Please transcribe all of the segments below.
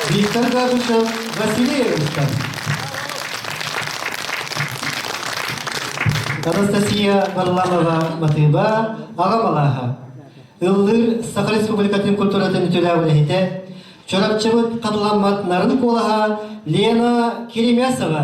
Виктор Габышев, Василий Эристов. Анастасия Варламова Матыба, Аҕа Малааһа. Ыллыыр Саха Республикатын культуратын үтүөлээх үлэһитэ, Чурапчыбыт хатыламмат нарын куолаһа Лена Керемясова.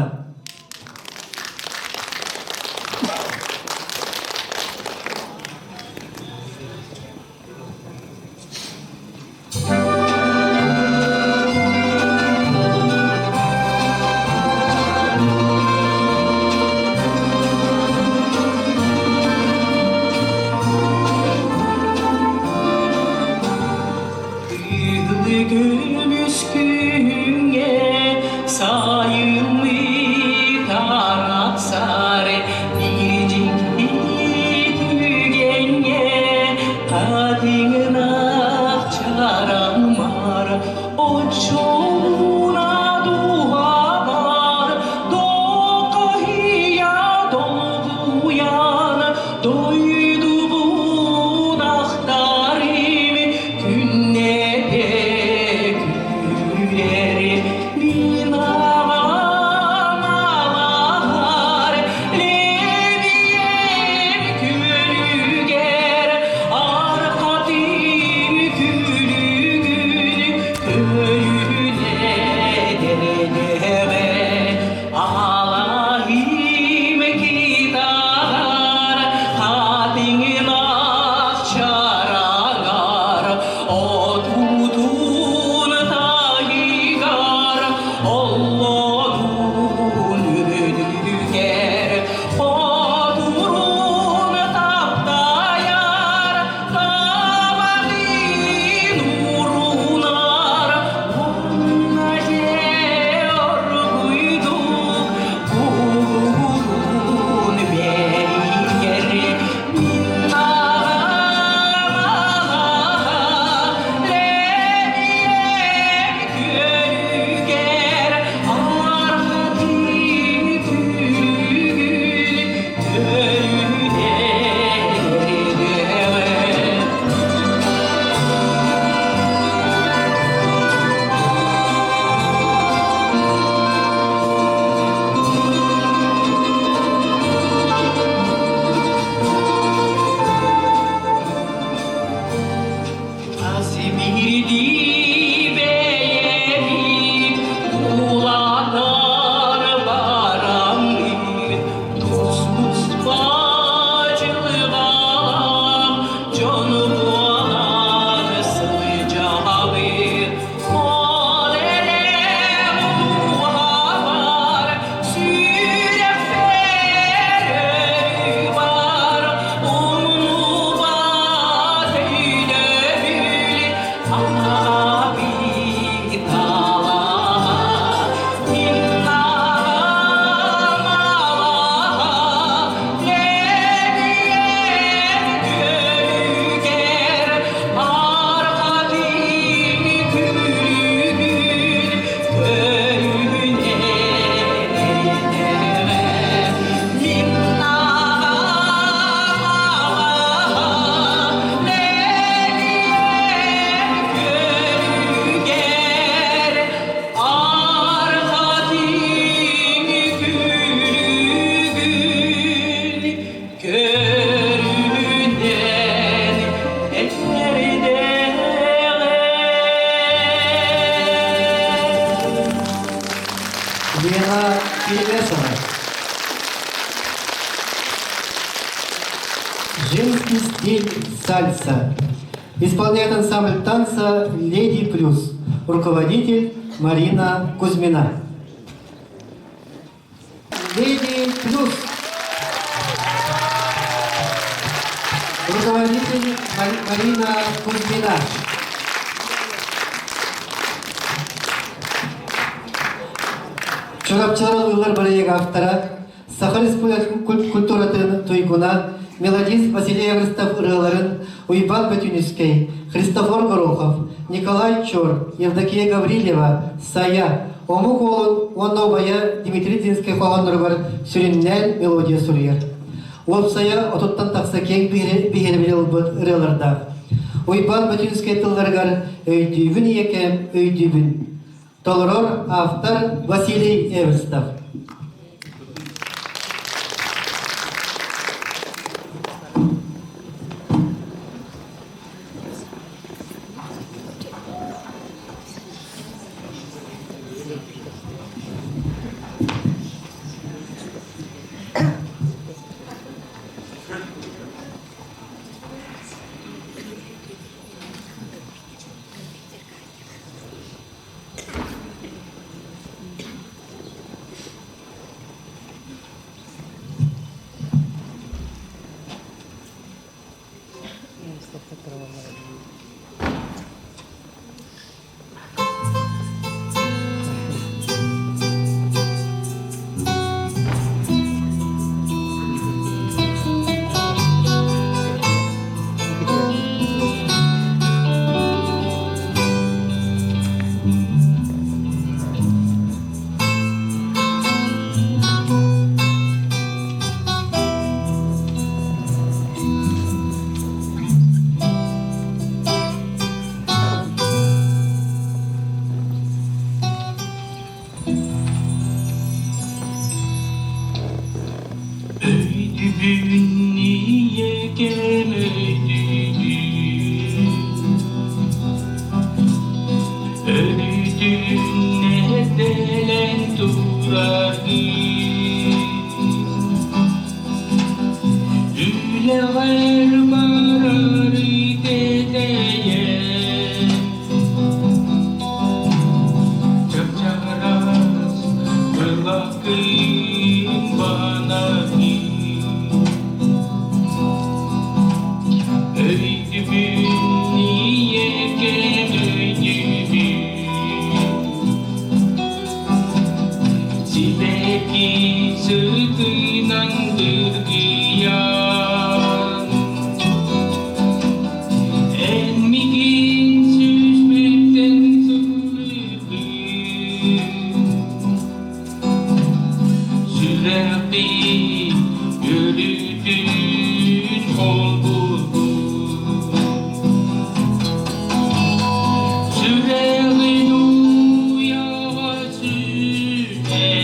Күлүс күҥҥэ сайынны таратсар биир дьикти түгэҥҥэ хатыҥнаах чараҥмар оччоҕуна дууһабар докоһуйа долгуйан дойдубун ахтарым күннэтэ күлэр мин аҕам алаһар лэбийэм күлүгэр арҕатым күлүгүн көлүнэ дэлэҕэ Алаһым гитар хатыҥнаах чараҥар отутун таһыгар оллонун үрдүгэр хотурун таптайар табаҕын уурунар уонна дьэ оргуйдук куурун бэрийэр мин аҕам лэбийэм күөлүгэр арҕатыы күлүгүн көрүнэ Хас биирдии бэйэбит улаатан бараммыт тус-туспа дьылҕалаах дьон буолан сылдьабыт. Ол эрэн дууһабар сүрэхпэр өрүү баар умнубат өйдөбүл аҕабыт талаҕа мин аҕам алаһа лэбийэм күөлүгэр арҕатыҥ күлүгүн көрүнэ мин аҕам алаһа лэбийэм күөлүгэр арҕатыҥ күлүгүн көрүнэн эрдэҕэ. Лена Перевесова. Женский стиль сальса. Исполняет ансамбль танца «Леди Плюс». Руководитель Марина Кузьмина. «Леди Плюс». Руководитель Марина Кузьмина. Чурапчылар ыллар бырайыак автора, Саха Республикатын культуратын туйгуна, мелодист Василий Эверстов ырыаларын Уйбан Бөтүнүскэй, Христофор Горохов, Николай Чор, Евдокия Гаврильева, Сая, омук уолун уонна убайа Дмитрий Динскэй хоһоонноругар сүрүннээн мелодия суруйар. Уопсайа отуттан тахса киэҥ биһирэбили ылбыт ырыалардаах. Уйбаан Бөтүнүскэй тылларыгар «Өйдүүбүн ийэкэм, өйдүүбүн» Толорор автор Василий Эверстов. Өйдүбүн ийэкэм өйдүбүн Өрүтүн эрдэлэн турардыы Үлэҕэр барары тэтэйэн Чап-чараас былакыын банаһыы Өйдүбүн ийэкэм өйдүбүн Сибэкки сытынан дыргыйан Эн мигин сүүспүттэн сыллыыбын Сүрэхпин өрүтүн холбуурбун Сүрэҕин уйаҕа сүтэтин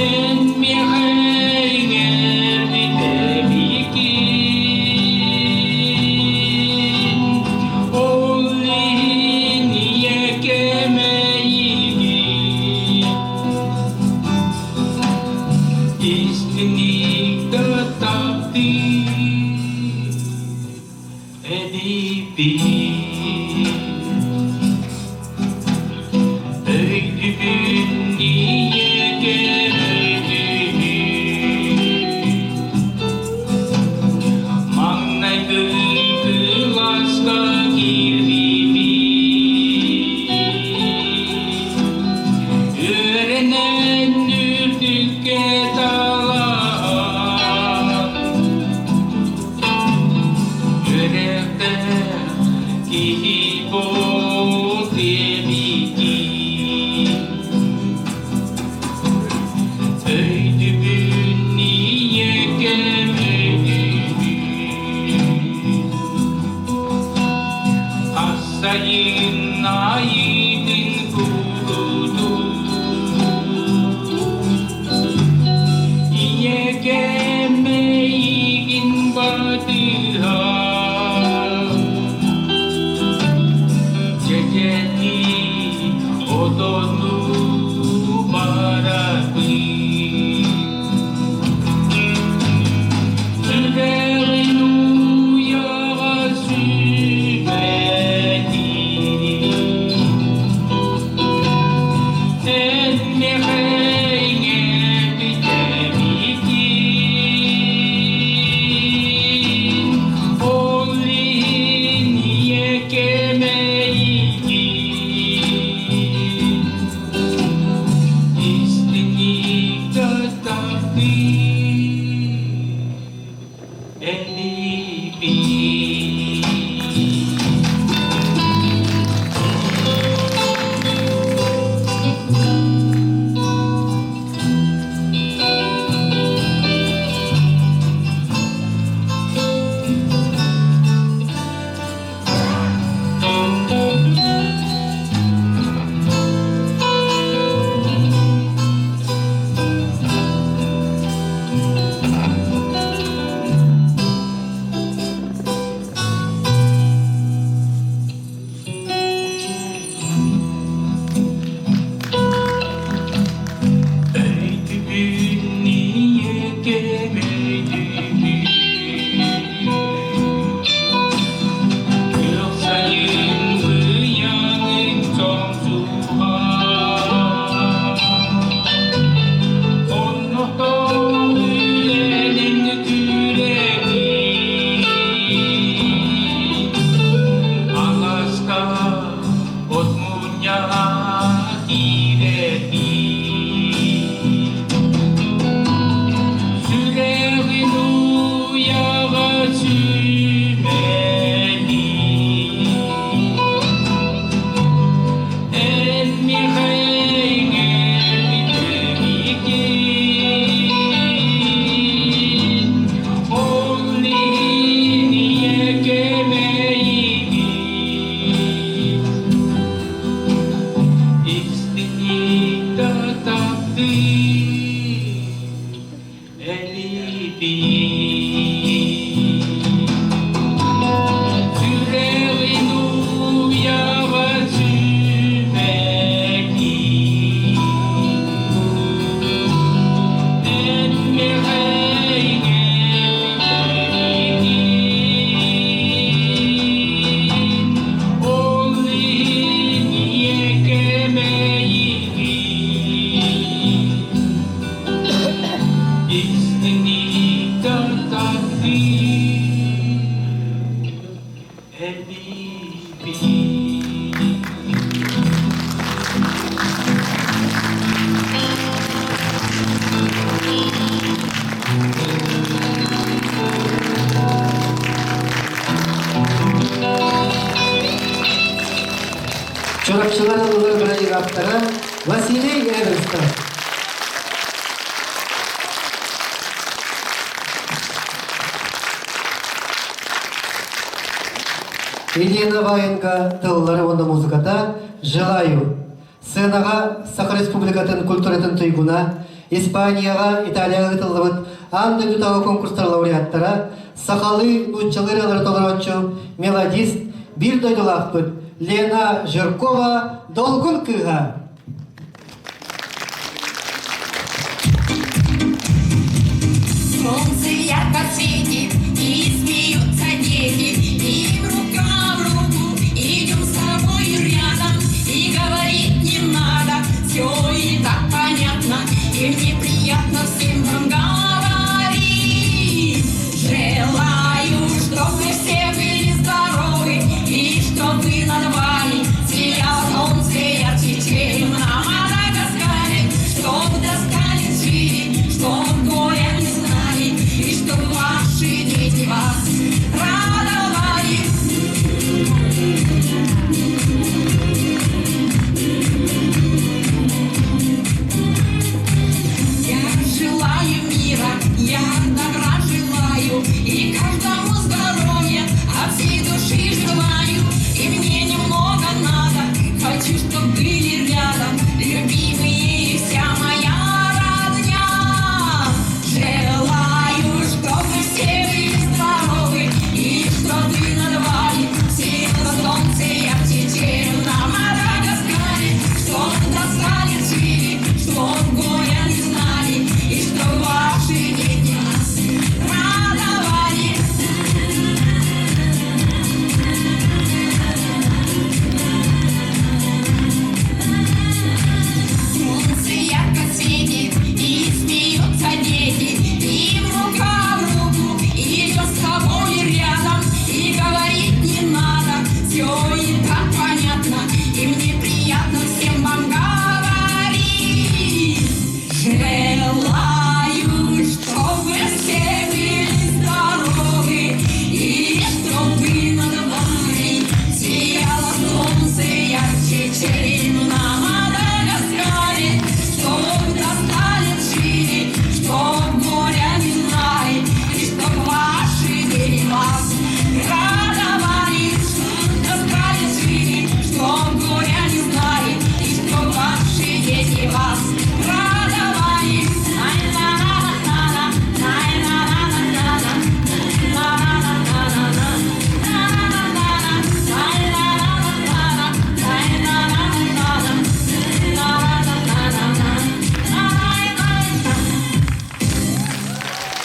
Эн миэхэ иҥэрбитэбиккин Ол иһин ийэкэм эйигин Истиҥник да таптыыр эбиппин Өйдүбүн ийэкэм өйдүбүн Маҥнайгы кылааска киирбиппит Үөрэнэн үрдүккэ талаһан Үөрэхтээх киһи буол диэбитин Өйдүбүн ийэкэм өйдүбүн Хас сайын айытын курутун Ийэкэм эйигин батыһан Дьэдьэни отону барабын Сүрэҕин уйаҕа сүбэтин Чурапчылар ыллар бырайыгаптара Василий Эверстов. Елена Ваенга тыллары уонна музыката «Желаю». Сценаҕа Саха Республикатын культуратын туйгуна, Испанияҕа, Италияҕа ыытыллыбыт аан дойдутааҕы конкурстар лауреаттара, сахалыы, нууччалыы ырыалары толорооччу, мелодист, биир дойдулаахпыт Лена Жиркова «Долгун кыыһа». Солнце ярко светит, и смеются дети, и рука в руку идем с тобой рядом, и говорить не надо, все и так понятно, и мне приятно всем вам говорить. Желаю, чтобы все были здоровы, и чтобы над вами сияло солнце ярче, чем на Мадагаскаре, чтоб достали жили, чтоб горя не знали, и чтоб ваши дети вас радовали. Я желаю мира, я добра желаю, и каждому здоровья от всей души желаю. И мне немного надо, хочу, чтоб были рядом любимые и вся моя родня. Желаю, чтобы все были здоровы, и чтобы над вами светило солнце ярче, чем на Мадагаскаре, чтоб достали жили, чтоб горя не знали, и чтоб ваши дети нас радовали. Солнце ярко светит, и смеются дети, и рука в руку идем с тобой рядом, и говорить не надо, все и так понятно, и мне приятно всем вам говорить. Желаю, чтобы все были здоровы, и чтобы над вами сияло солнце ярче, чем на Мадагаскаре, чтоб достали жили, чтоб горя не знали, и чтоб ваши дети вас радовали, чтоб достали жили, чтоб горя не знали, и чтоб ваши дети вас радовали. На-на-на-на-на, на-на-на-на-на, на-на-на-на-на, на-на-на-на, на-на-на-на-на, на-на-на-на-на, на-на-на-на-на, на-на-на-на.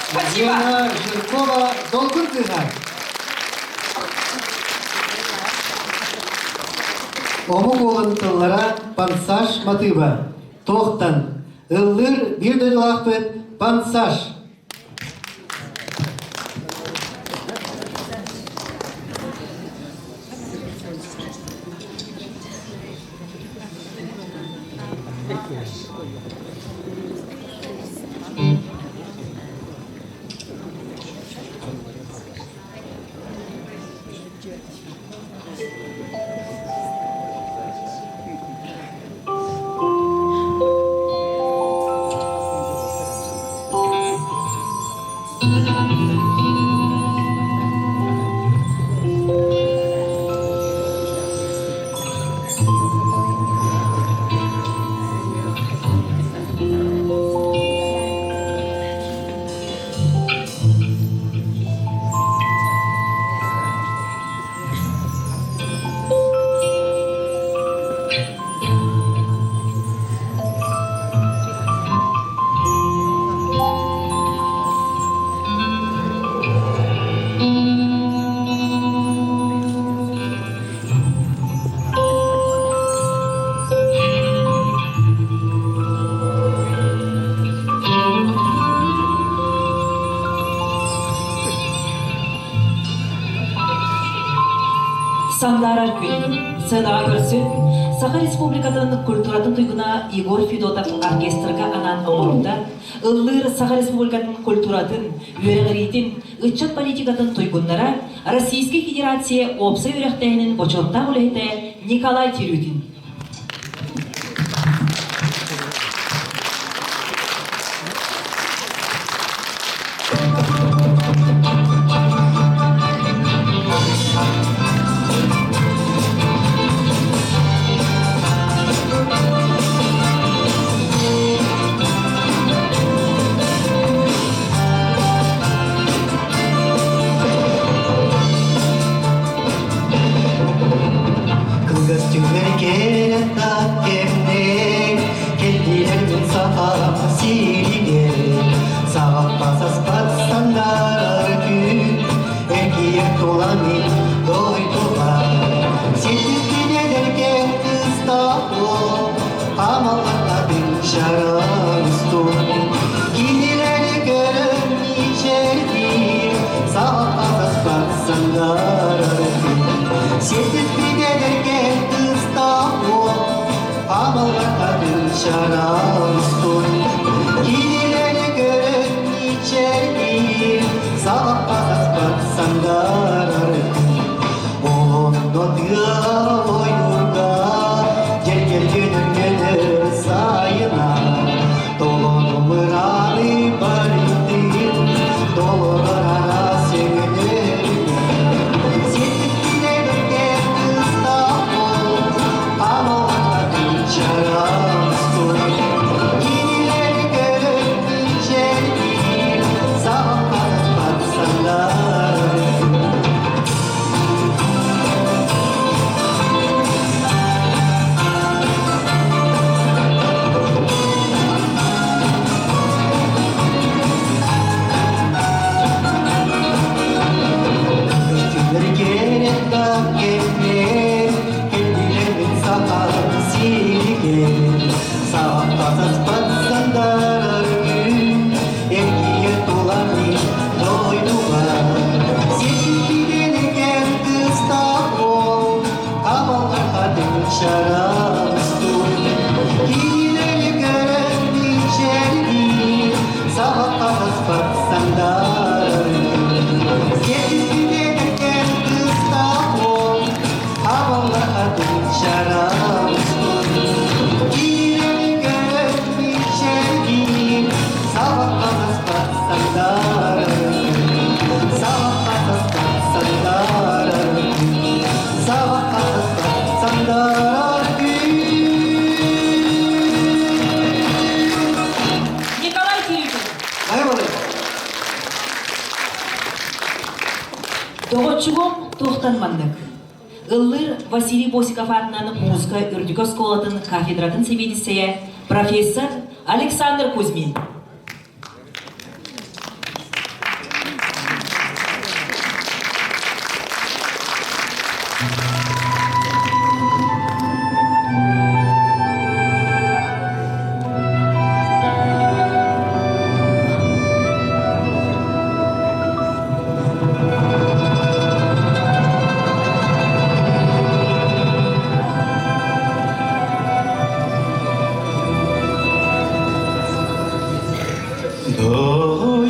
Спасибо. Лена Жиркова «Долгун кыыһа». Омук уолун тыллара «Пансаш матыыба», «Туохтан», ыллыыр биир дойдулаахпыт «Пансаш». Сандаарар күн сыанаҕа көрсүн Саха Республикатын культуратын туйгуна Егор Федотов оркестрга анаан оҥорбута, ыллыыр Саха Республикатын культуратын, үөрэҕириитин, ыччат политикатын туйгуннара, Российскай Федерация уопсай үөрэхтээһинин бочуоттаах үлэһитэ Николай Терютин. Кылгас түҥнэр кэрэ кэмнэр Кэллилэр мин сахам сиригэр Саҕаппа саспат сандаарар күн Эргийэр тула мин дойдубар Силистин эдэркээн кыстаах Амаллататын чарастун Кинилэри көрөн ичэрдиир Саҕаппа саспат сандаарар күн Силистин эдэркээн кыстаах Амаллататын чарастун Кинилэри көрөн ичэрдиир Саҕаппа саспат сандаарар күн Онно тыа ойуурга Дьэргэлгэн сайына Толону мырааны барытын Толорор араас өҥөнөрүгэр Ситтинэргэ кыстаах Амаллатын чараас Кинилэри көрөн ичэрдиир Саҕаппат саннар. Көстүлэр керек да кемнер, Кэллилэр сахам сиригэр. Саҕаппа саспат сандарар күн, Эргийэ туламмын дойдубар. Сиргиттэн кыстаах уол, Амаллар хатын чараас Кинилэри көрөн ичэрдиир, Саҕаппа саспат сандарар күн. Сиэттиспит кыстаах уол, Абалла атын чараас Кинилэри көрөн ичэрдиир, Саҕаппа саспат сандарар күн. Саҕаппа саспат сандарар күн. Саҕаппа саспат сандарар күн. Николай Терютин. Айбалай. Доҕоччугум туохтан маннык. Ыллыыр Василий Босиков аатынан музыка үрдүкү оскуолатын кафедратын сэбиэдиссэйэ профессор Александр Кузьмин.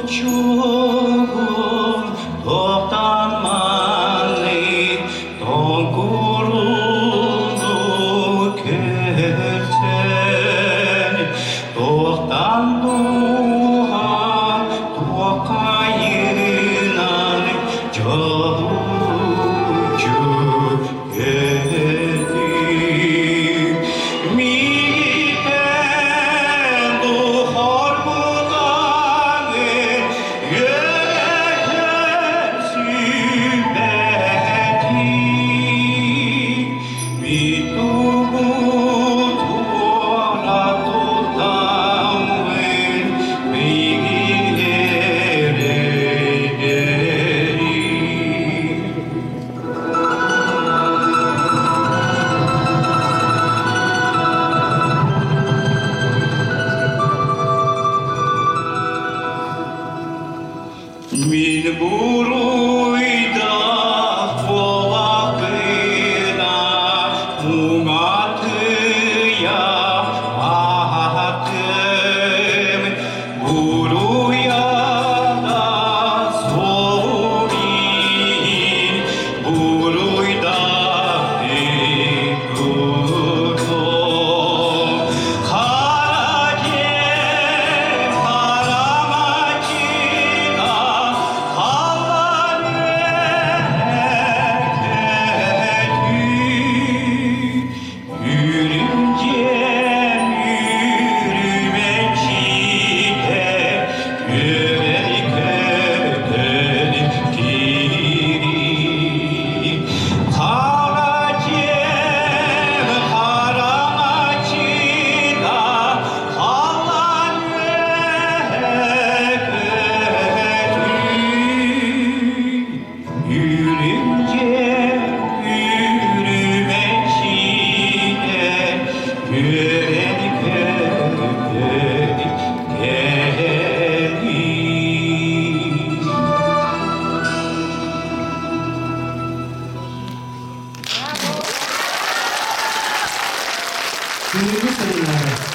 Дочугум тоқтан маннык. Күһүҥҥү серенада.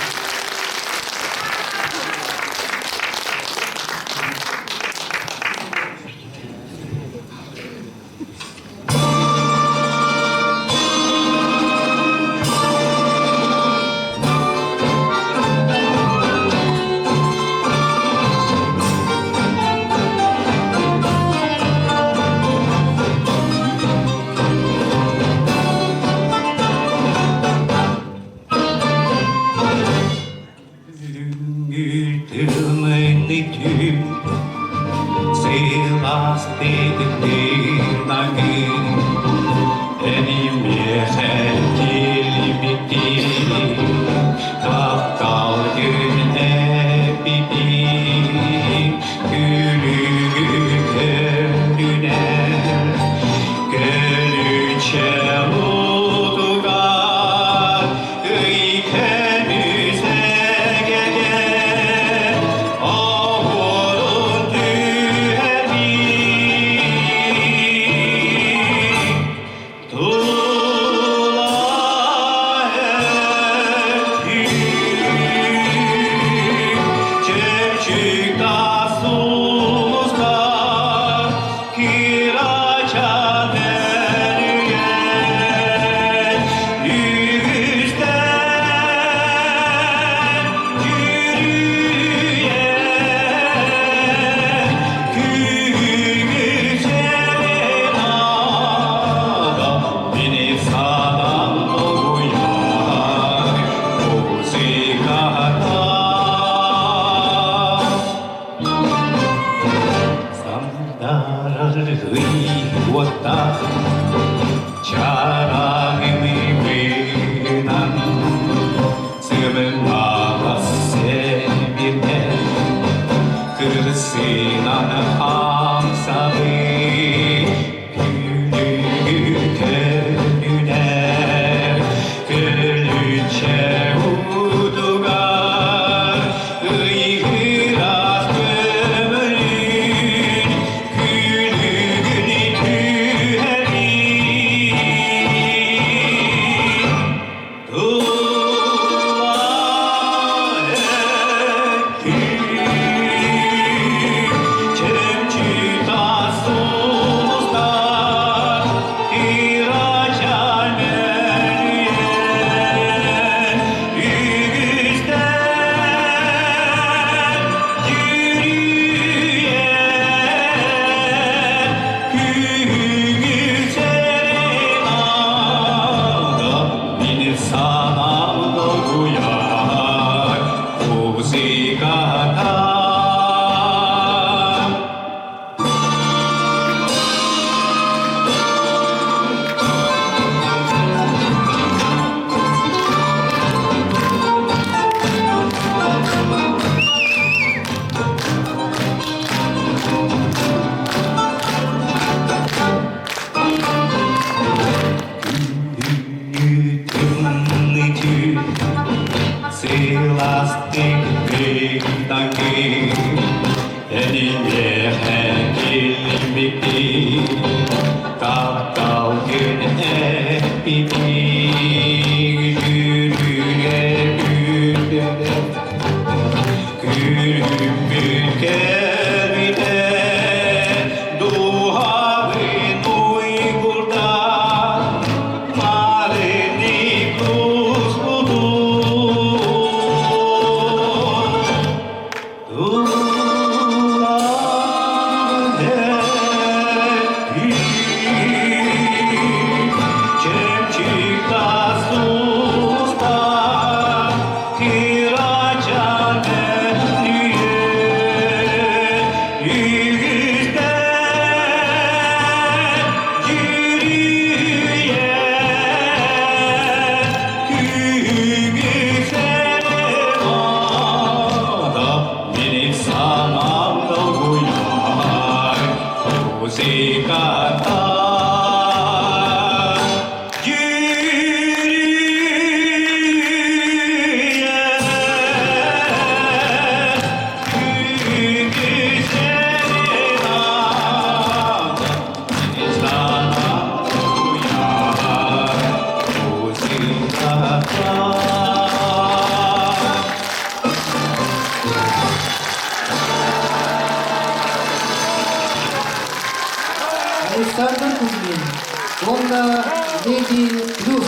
Команда Леди Плюс.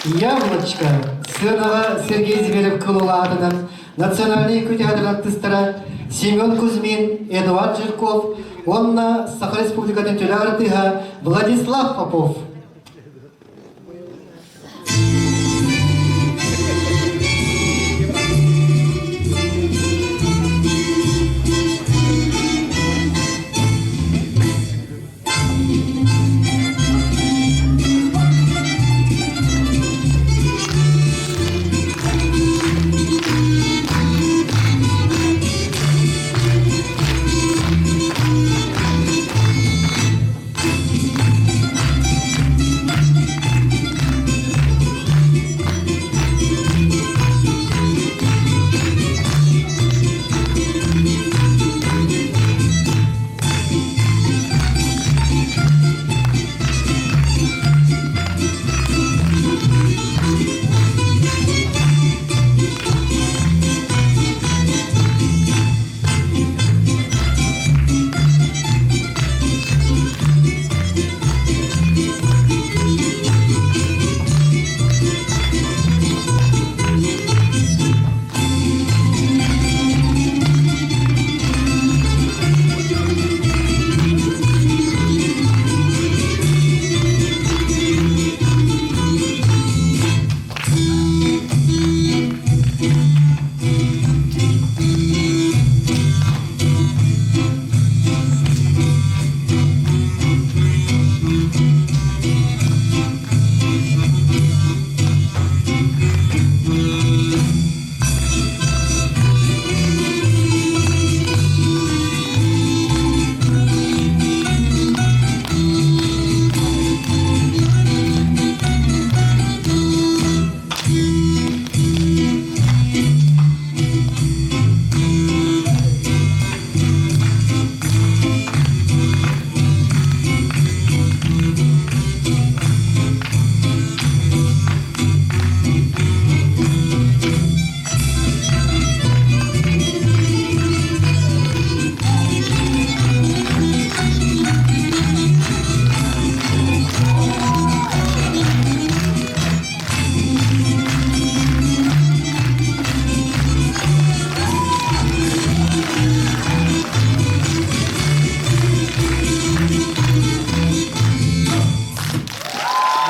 Яблочко сыанаҕа Сергей Зверев кылылаатынан национальнай театр артыыстара Семен Кузьмин, Эдуард Жирков уонна Саха Республикатын төлө артыыһа Владислав Попов.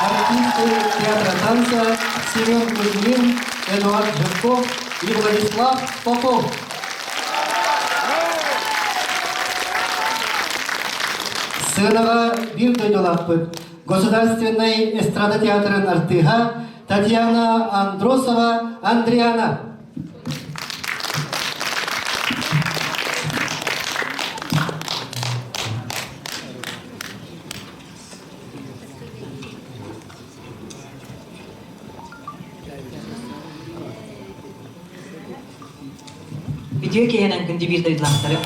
Артисты театра танца Семен Кузьмин, Эдуард Жирков и Владислав Попов. Сыанаҕа биир дойдулаахпыт Государственнай эстрада театрын артыыһа Татьяна Андросова Андриана. Үтүө киһинэн күндү биир дойдулаахтары.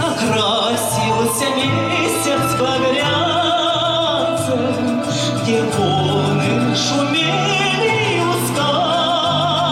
Окрасился месяц багрянцем, Где волны шумели у скал.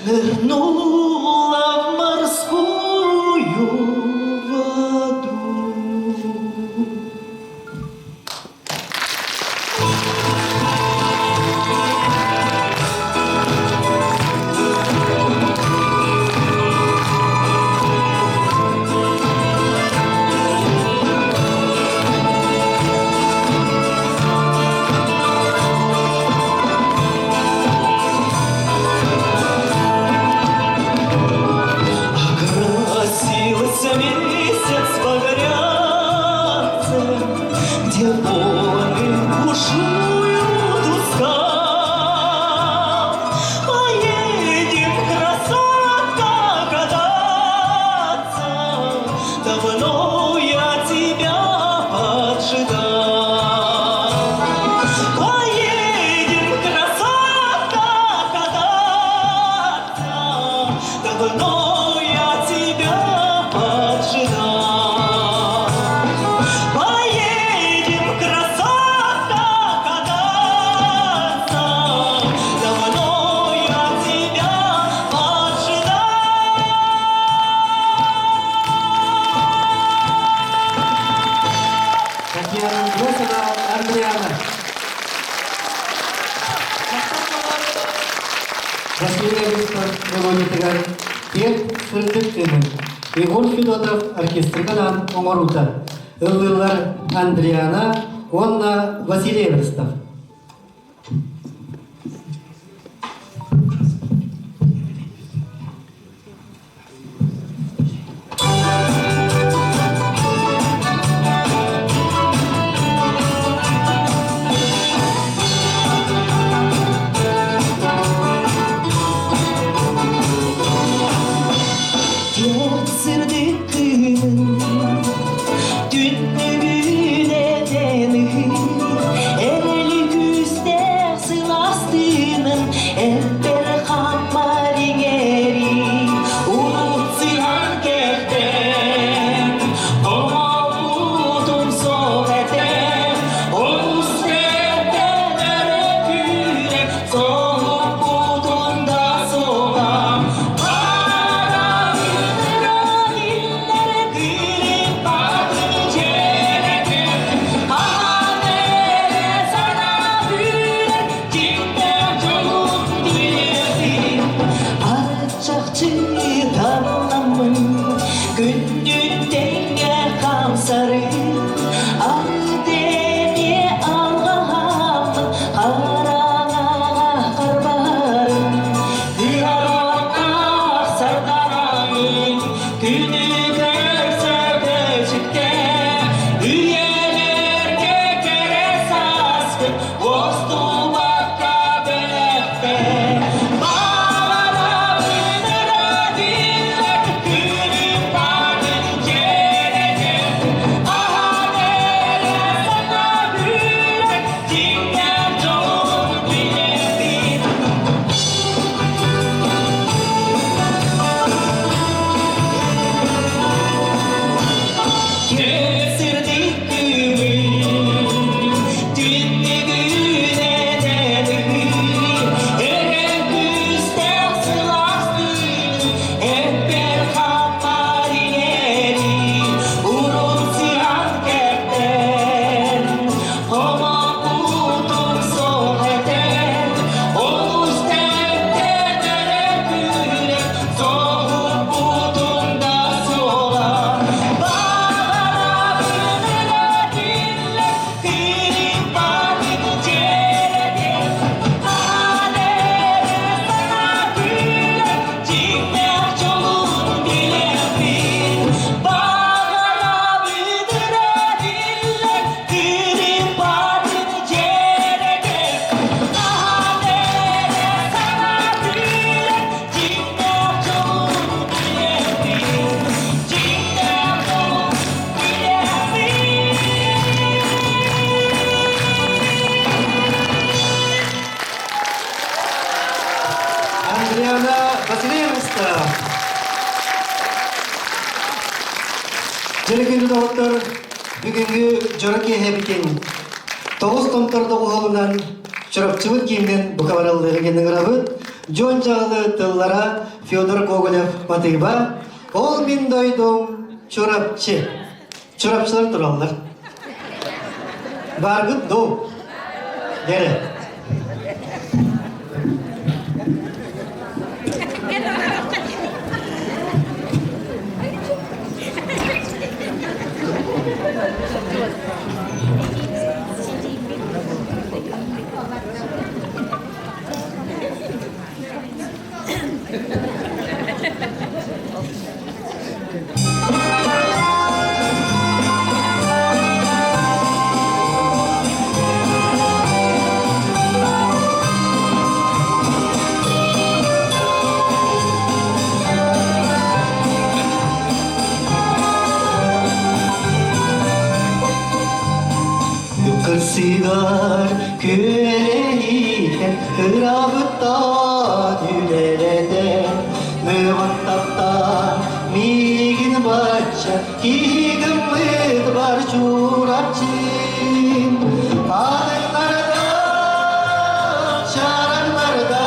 Нырнула в морскую воду. Окрасился месяц багрянцем, Где волны бушуют у скал. Поедем, красотка, кататься, Давно я тебя поджидал. Поедем, красотка, кататься, Давно я тебя поджидал. Поедем, красотка, кататься, Давно я тебя поджидал. Татьяна Андросова, Андриана. Василий Эверстов мелодиятыгар Киэп сырдык тыынын Егор Федотов оркестрынан оҥоруута. Ыллыыллар Андриана уонна Василий Эверстов. Сырдык кыымын түннүгүн этэн эрэли күүстээх сылаастыынын элбэр хаммар иҥэри урут сыһан кэлтэн хомоппутум суох этэ олус эрдэн эрэ күүрэн соһуппутум да суоҕа Чахчы табыламмын күннүттэнгэ хамсары Ардене алғаһаммын хараҥаҕа харбаһарым Кыһарҕаттаах сардараҥын күнү көрсө көчүктэ Үйэлэргэ кэрэ сааскын уостубакка бэлэхтэ Баҕарабын эрэ биллэр күнүм баарын дьиэлэтин Аһан эрэ сана бүрэн дьиҥнээх дьолун билэбин. Сырдык күмүн түннүгүн этэн эрэл күүстээх сылаастыын эппэр хаппар иҥэри урут сыһан кэптэн хомоппутум суох этэн олус тэптэн эрэ күүрэн соһуппутум да суоҕа баҕарабын эрэ тиллэр кырыымпатын дьиэлэтин хаһан эрэ саҥа күлэр дьиҥнээх дьолун билэбин баҕарабын эрэ тиллэр кырыымпатын дьиэлэтин хаһан эрэ саҥа күлэр дьиҥнээх дьолун билэбин дьиҥнээх дьолун билэбин. Андриана Васильевна. Дьэ, доҕоттор, бүгүҥҥү дьоро киэһэбитин тоҕус томтор доҕуһуолунан Чурапчыбыт гимнин бука бараллыгын ыҥырабыт. Дьон дьаҕылы тыллара Федор Гоголев матыыба «Ол мин дойдум Чурапчы». Чурапчылар тураллар. Бааргыт дуу? Дere. Кырсыгар күөрэйиитэн кырабыттан үлэлэтэн мөҕөн-таптаан миигин бачча киһи гыммыт бар Чурапчым Аныҥнарда чараҥнарда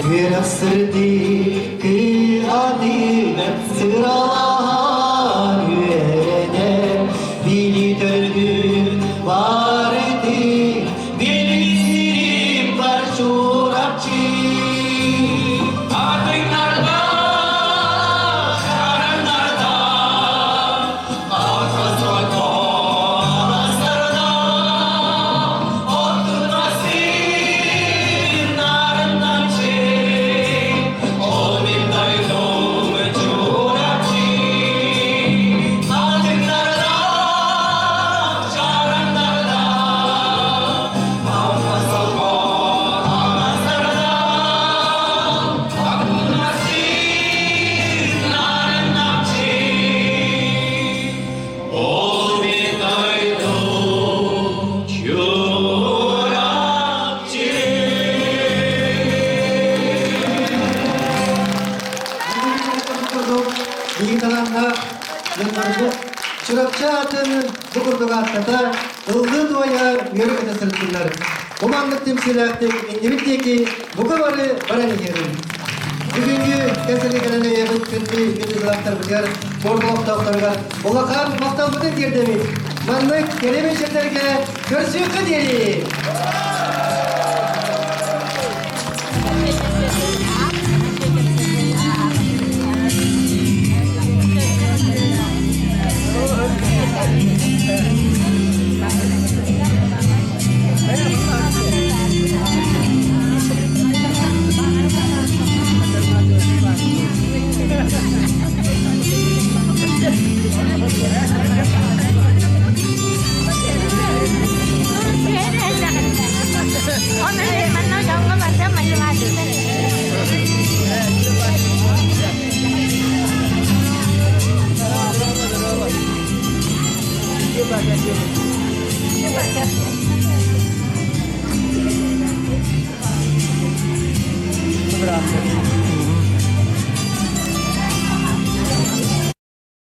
Үөрэх сырдык кыһатыгар сыралаһан үөрэнэр, били төрдүн барытын билисирим бар Чурапчы. Атыҥнарда, чараҥнарда, Чурапчы атын бу курдук ааттата ыллыы туойа үөрэ көтө сырыттыннар. Бу маннык түмсүүлээхтик иннибит диэки бука бары баран иһиэҕиҥ. Бүгүҥҥү кэсэли кэлэн өйөөбүт күндү күндү спорт олохтоохторугар улахан махталбытын тиэрдэбит. Маннык кэрэ биэчэрдэргэ көрсүөххэ диэри!